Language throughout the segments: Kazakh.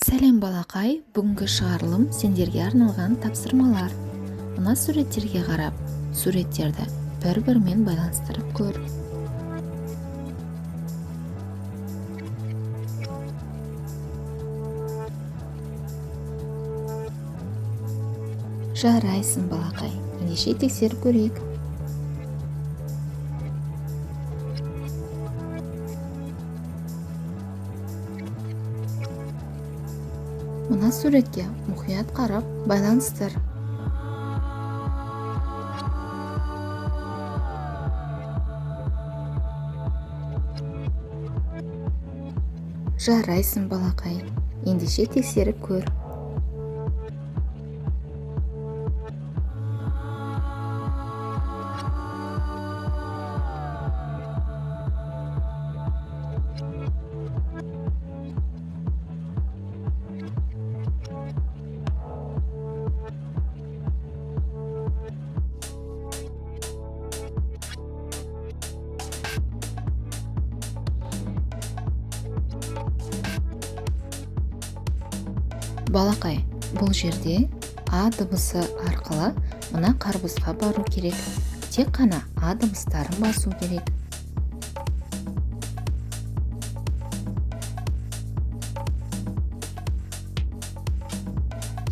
Сәлем, балақай! Бүгінгі шығарылым сендерге арналған тапсырмалар. Мына суреттерге қарап, суреттерді бір-бірімен байланыстырып көр. Жарайсың, балақай! Ендеше тексеріп көрейік. Мына суретке мұқият қарап, байланыстыр. Жарайсың, балақай! Ендеше тексеріп көр. Балақай, бұл жерде А дыбысы арқылы мына қарбызға бару керек. Тек қана А дыбыстарын басу керек.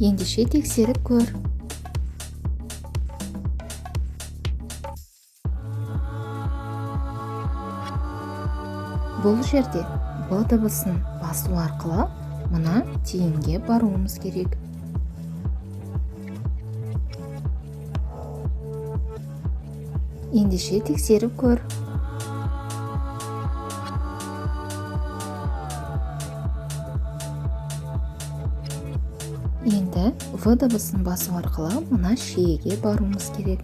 Ендеше тексеріп көр. Бұл жерде Б дыбысын басу арқылы мына тиынге баруымыз керек. Ендеше тексеріп көр. Енді В дыбысын басу арқылы мына шиеге баруымыз керек.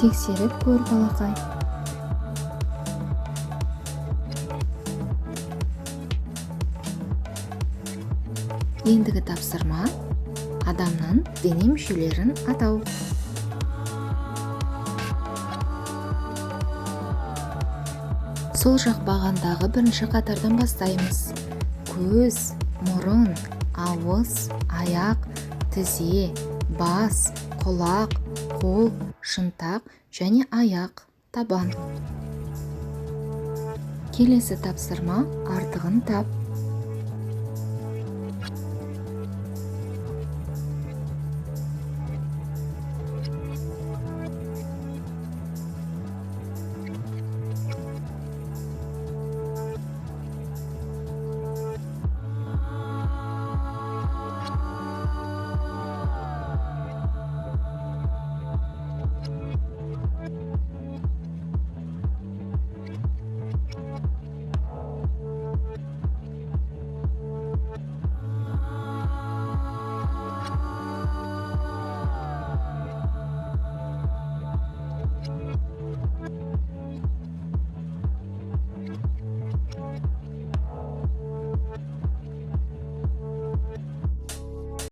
Тексеріп көр, балақай. Ендігі тапсырма: адамның дене мүшелерін атау. Сол жақ бағандағы бірінші қатардан бастаймыз. Көз, мұрын, ауыз, аяқ, тізе, бас, құлақ, қол, шынтақ және аяқ, табан. Келесі тапсырма: артығын тап.